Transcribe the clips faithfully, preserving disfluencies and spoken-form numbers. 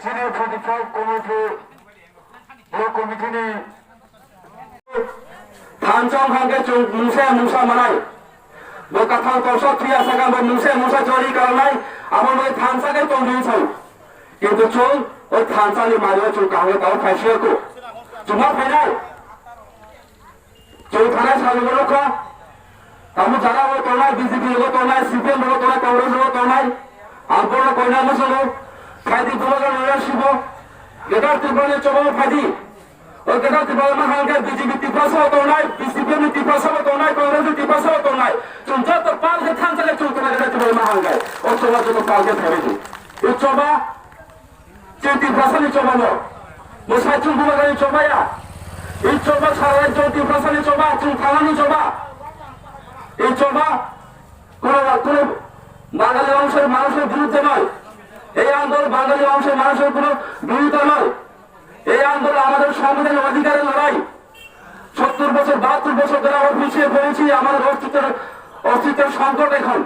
Chini forty-five committee, block committee ni thansa wngkha hwnkhe chwng mungsa mungsa manai. Bo kathang torsa thuya sakha bo mungsa mungsa choli karnai, abo bai thansa khe tongwi sao. Kintu chwng o thansa ni mari o chwng kaham khe tao phaisiyako. Chwng ma phainai. Chwng thanai salni bo nukha. Tamo jara o tongnai, B J P o tongnai, C P M o tongnai, Congress o tongnai. Ang bono koina musungo. Phaidi Bubagra leadership o. Greater Tripura ni choba o phaidi. O Greater Tripura ma hangkhe B J P Tiprasa o tongnai, C P M ni Tiprasa o tongnai, Congress ni Tiprasa o tongnai. Chwng joto pal khe thansa le chwng thanai Greater Tripura ma hangkhe. O choba joto pal khe phaidi. O choba Chwng Tiprasani choba no. Mwsai chwng Bubagrani choba ya. I choba sarai chwng Tiprasani choba, chwng thanani choba. I choba কোনো, কোনো বাঙালি অংশের মানুষের বিরুদ্ধে নয়। এই আন্দোলন বাঙালি অংশের মানুষের কোনো বিরুদ্ধে নয়। এই আন্দোলন আমাদের সংবিধানের অধিকারের লড়াই। সত্তর বছর, বাহাত্তর বছর ধরে আমরা পিছিয়ে পড়েছি, আমাদের অস্তিত্বের, অস্তিত্বের সংকট এখন।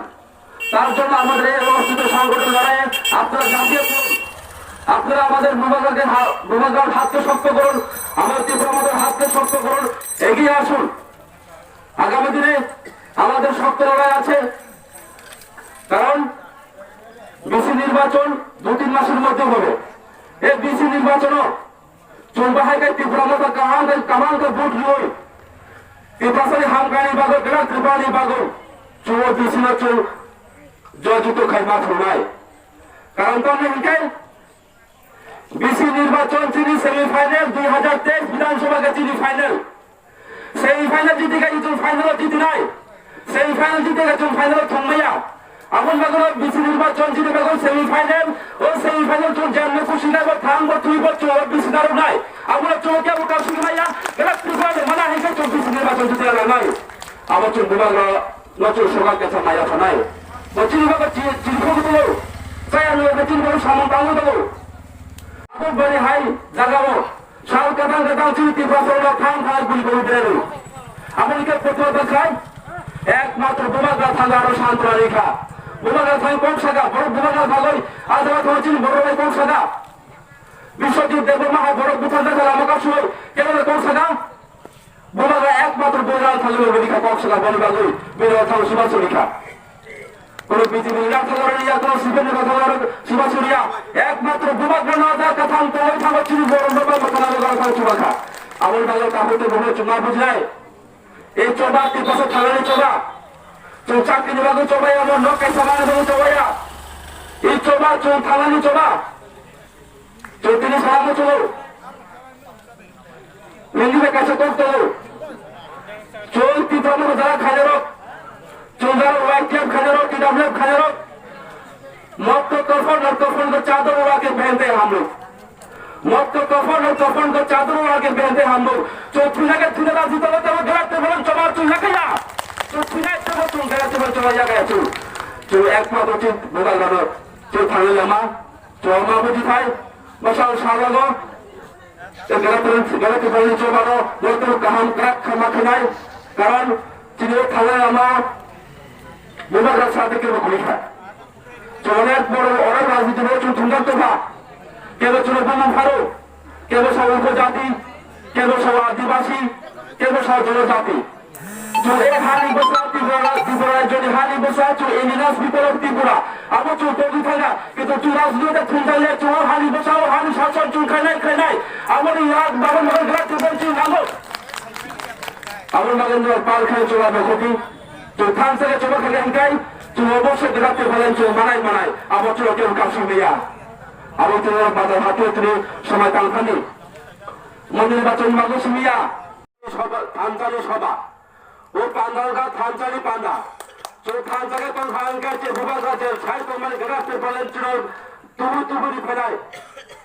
তার জন্য আমাদের এই অবস্থিত সংগঠন লড়াইয়ে আপনারা ঝাঁপিয়ে পড়ুন। আপনারা আমাদের বুবাগ্রাকে হা-, বুবাগ্রার হাতকে শক্ত করুন, আমাদের ত্রিপুরা মাতার হাতকে শক্ত করুন, এগিয়ে আসুন। আগামী দিনে আমাদের শক্ত লড়াই আছে, কারণ বিসি নির্বাচন দু তিন মাসের মধ্যে হবে। এই বিসি নির্বাচনও Chwng bahai khe Tipra Motha kaham khe, kaham khe vote rwi Tiprasani hamkrai ni bagwi, Greater Tripura ni bagwi chwng o bisino chwng joyjukto khai ma thwngnai. Karon tamni hwnkhe bisi nirbachon chini semi final, dui hajar teis Bidhan Sabha khe chini final. Semi final jiti khe chwng final o jitinai. Semi final jiti khe chwng final o thwngmaya. Aboni bagwi bisi nirbachon jiti bagwi semi final. O semi final chwng jemno khusi nai bo thang bo twi bo chwng o bisi narwknai. Aboni chwng kebo kausik maya. Belak Tripura ni mana hai khe chwng bisi nirbachon jiti nangnai. Abo chwng bubagra no chwng sokat kesa maya sanai. Bo chini bagwi chi-, chini khogwi tongo. Chaya nungya khe chini bagwi samung tangwi tongo. Abo bari hai jaga o. Sal kwthang kwthang chini Tiprasarok thang thang bui bui berwi. Aboni khe kotma bwkhai ekmatro bubagra thangwi aro santona rikha. Bubagra thang kok saka, borok bubagra thangwi ajara thangwi chini borok bai kok saka. Biswajit Debbarma hai borok buthar jakha lama kapsugwi kebo kok saka. Bubagra ekmatro bubagra thangwi bini kha kok saka boni bagwi bini thang suba surikha. Kono B J P ni thangwi ya, kono C P M ni thangwi suba suriya. Ekmatro bubagra no da kathang tongwi thango chini borok no ba mokana no thang suba kha. Aboni bagwi kaham tei bubagra chuma bujinai. Ei choba Tiprasa thalani choba. Chwng chakri ni bagwi choba ya, mo nok kaisa bagwi choba ya. Ei choba chwng thalani choba. Chwng tini sana muchungo. Hindi bai kaisa kok tongo. Chwng Tipra Motha jara khairok. Chwng jara Y T F khairok, T W F khairok. Mokto kafan ar kafan ko chador ura ke pehente hain hum log. Mokto kafan ar kafan ko chador ura ke pehente hain hum log. Chwng thwina ke thwina raji tabo tabo galat te bolon choba chwng ya kaya. Chwng thwina te bo chwng galat te bolon choba ya kaya chwng. Chwng ekmatro chwng bugal rano chwng thangwi lama. Chwng ma buji thai, bwsao sajago, tei gana tong, gana tongmani chwng mano, joto kaham kwrak kha ma khainai, karon chini o thangnai lama bubagra sa tei kebo kwrwi kha. Chwng onek boro onek rajniti bo chwng thumjak tongkha, kebo chwngno bumung pharo, kebo sa upojati, kebo sa adibasi, kebo sa jonojati. Chwng e hani bwsa Tripura, Tripura rajyoni hani bwsa, chwng indigenous people of Tripura. Abo chwng tongwi thangya, kintu chwng rajniti thumjakya, chwng o hani bwsa, o hani sason chwng khainai, khainai. Aboni yak babon babon gra Tripura chwng nango. Aboni bagwi no pal khai chwng abo khoti. Chwng thansa khe chwng khaikha hwnkhe, chwng obo se gra Tripura chwng manai, manai. Abo chwng kebo kapsang maya. Abo chwng bazar hati tini somai tangthani. Mondir bachon mago simiya. Sabha, thansa ni sabha. O pandal kha thansa ni panda. Chwng thansa khe tong kha hwnkhe je bubagra je sai tongmani gana se palen chwng tubu tubu ri phainai.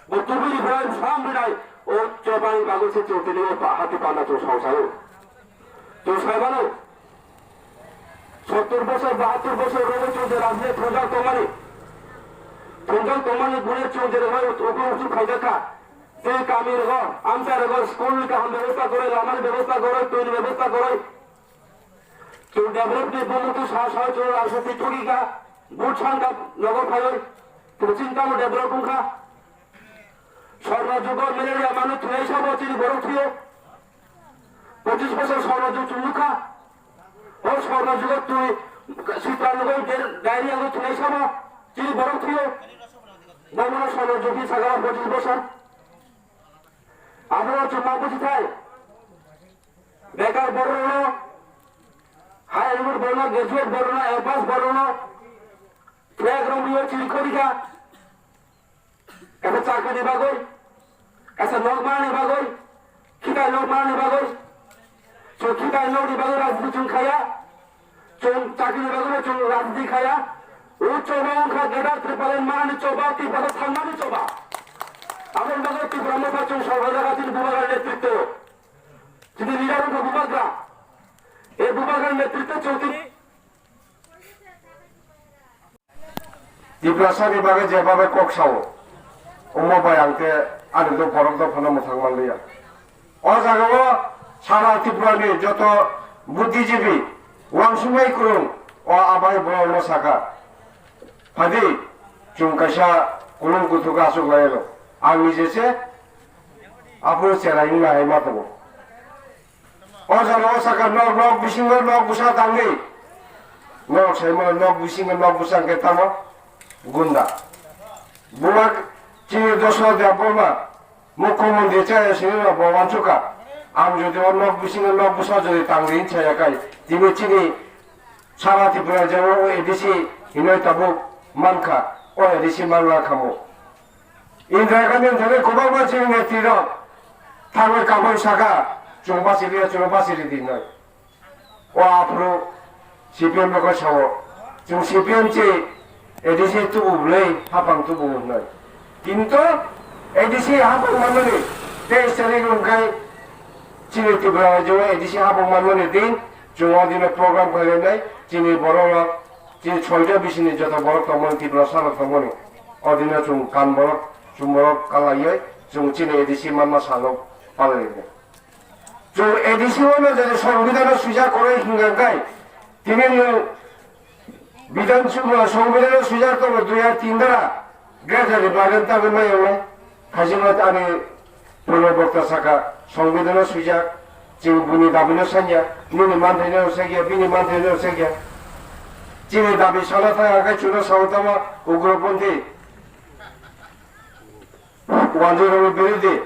Bo tubu ri phainai sam rinai. O chobani bagwi se chwng tini o pa-, hati panda chwng sangsao. Chwng saimano. Sottor bosor, bahattor bosor rogo chwng je rajniti thwngjak tongmani. Khunjak tongmani bune chwng jeremai utung utung khaijak kha. Tei kami rogo, amchai rogo school ni kaham bebostha kwrwi, lama ni bebostha kwrwi, twi ni bebostha kwrwi. Chwng develop ni bumung twi sa sa chwng rang sa twi thogwi kha. Vote san kha nogo phaiwi. Chwng chini tamo develop wng kha. Sorno jugo malaria manu thwinai sabo chini borok thwiyo. Pochis bosor sorno jug chwng nukha. O sorno jugo twi sitra nugwi der diarrhea wngwi thwinai sabo chini borok thwiyo. Bomono sorno jug hi sagao pochis bosor. Abono chwng ma buji thai. Bekar borokno, high level borokno, graduate borokno, advance borokno, flag romwi chiri khorika. Kaisa chakri ni bagwi, kaisa nok manani bagwi, khitai nok manani bagwi. Chwng khitai nok ni bagwi rajniti chwng khaya, chwng chakri ni bagwi chwng rajniti khaya. O choba wngkha Greater Tipraland manani choba, Tiprasa thangmani choba. Aboni bagwi Tipra Motha chwng sorkar jaga chini bubagra netritwo. Chini leader wngkha bubagra. E bubagra netritwo chwng tini Tiprasani bagwi jeba bai kok sao, omo bai ang khe ani do borok dophano mwthang manliya. O jagao sara Tripurani joto buddhijibi, uansuknai kwrwng o abai borokno sakha, phadi chwng kaisa kulung kuthuk achuk lai rw. Ang nije se aphuru cherai wngna hai ma tongo. O jora o saka nok, nok bisingo nok bwsa tangwi. Nok saimano nok bisingo nok bwsa hwnkhe tamo gunda. Buwak chini Dosra Debbarma mukhyamantri chaya sini no bo uansukha. Ang jodi o nok bisingo nok bwsa jodi tangwi hinchaya khai, tini chini sara Tripura jagao o A D C hinwi tabuk mankha, o A D C manna khamu. Indira Gandhi thangwi kwbangma chini netrirok thangwi kabui sakha, chwng bachiliya, chwng bachili di hinwi. O aphuru C P M rok sao, chwng C P M chi A D C tubu bwlwi, haphang tubu hinwi. Kintu A D C haphang manmani teis tarik wngkhai chini Tripura rajyo A D C haphang manmani din, chwng o dino program khlainai, chini borok rok, chini soita bisini joto borok tongmani, Tripura salo tongmani. O dino chwng kan borok, chwng borok kalaiwi chwng chini A D C manma salo palaiwi. Chwng A D C o no jodi songbidhano swijak kwrwi hwnkha khe, tini nwng bidhan subha songbidhano swijak tongo dui ar tin dara, Greater Tipraland tangwi maya wngnai. Khajima ani purbo bokta saka songbidhano swijak, chwng bini dabino sanya, nini manthaino sakya, bini manthaino sakya. Chini dabi sana thang khe chwngno sao tamo ugroponthi. Wanjwi rokni biridhi.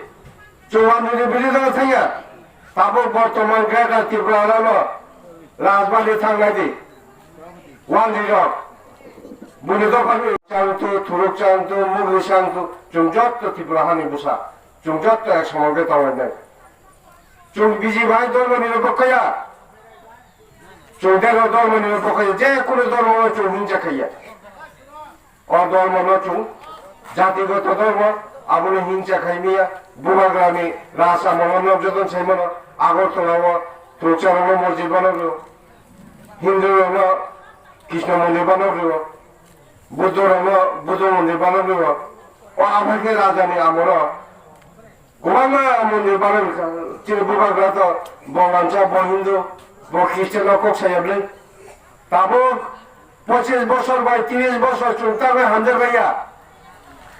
Chwng wanjwi ni biridhi rok thangya. Tabuk bortoman Greater Tripura no Rajbari thangnai di. Wanjwi rok. Buni dophani changtu, thuruk changtu, mugri changtu, chwng jotto Tripura hani bwsa. Chwng jotto ek somon khe tonglainai. Chwng biji bai dormo ni rok kaya. Chwng dero dormo ni rok kaya. Je kunu dormo no chwng hinja kaya. O dormo no chwng jatigoto dormo, abono hingsa khai maya, bubagrani raj amolo no joto sai mano, Agartala o Turkcharok no mosjid bano rw, Hindu rok no Krishna mondir bano rw, Buddho rok no Buddho mondir bano rw. O aphai khe raja ni amolo Kwbangma mondir barwi chini bubagra to bo wansa, bo Hindu, bo Christian no kok saya bwlwi. Tabuk pochis bosor bai tris bosor chwng tangwi hamjak rwya.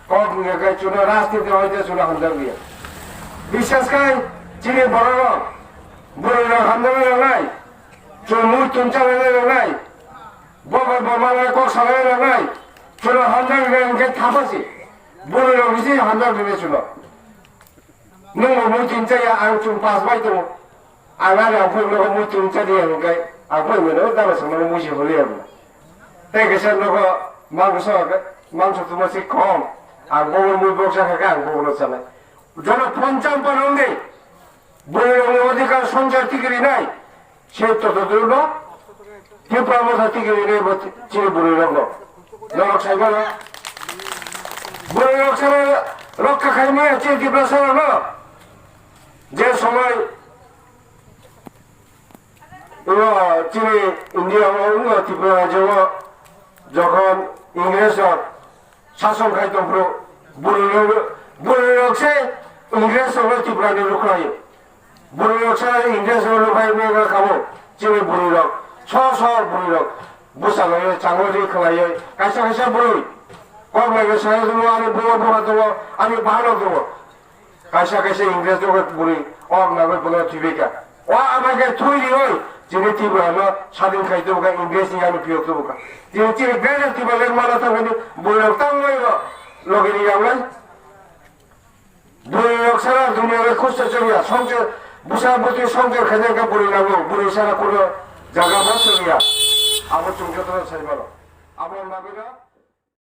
Kok wngya khe chwngno rajniti hoite chwngno hamjak rwya. Bisas khai chini borok rok, bwrwi rok hamjak rwnai, chwng mui tumcha rwnai, bo bai bo manai kok salai rwnai, chwngno hamjak rwnai hwnkhe thapasi. Bwrwi rok bisi hamjak rwnai chwngno. Nwng bo muichung chaya, ang chwng pass bai tongo. Ang ani ang phwrwng nogo muichung chadi ya hwnkhe, ang phwrwng mano dana swngno muichi holi ya bo. Tei kisa nogo mangso, mangso tuma si kom. Ang bobo mui boksa kha khe ang bobo no chanai. Jono phone cham pano wngdi. Bwrwi rokni odhikar songchar tiki rinai. Se totodrupno Tipra Motha tiki rinai bo chini bwrwi rokno. Norok sai mano. Bwrwi rok sara rokha khai maya chini Tiprasa rokno. Je somoi o chini India o wngkha Tripura rajyo o jokhon Ingres rok Sason khai tongphuru bwrwi rok, bwrwi rok se Ingres rok no Tripura ni rwkhlai o. Bwrwi rok se Ingres rok no bai mega kha bo. Chini bwrwi rok, so so bwrwi rok bwsa lai o, changwi ri khlai o. Kaisa kaisa bwrwi kok lai o, sai o, ani buma buma tongo, ani bahan rok tongo. Kaisa kaisa Ingres rok bwrwi ok nangwi bono thwibaikha. O ama khe thwi riwi chini Tripura no sadin khai tubukha, Ingres ni yani phiyok tubukha. Chini chini greater Tipraland mana thangmani bwrwi rok tangwi rw logi ni yanglai. Bwrwi rok sara dunia le khusto chongya, songchar bwsa bwtwi songchar khaina khe bwrwi nango, bwrwi sara kuno jaga bo chongya. Abo chwng jotono sai mano. Abo nangwi no.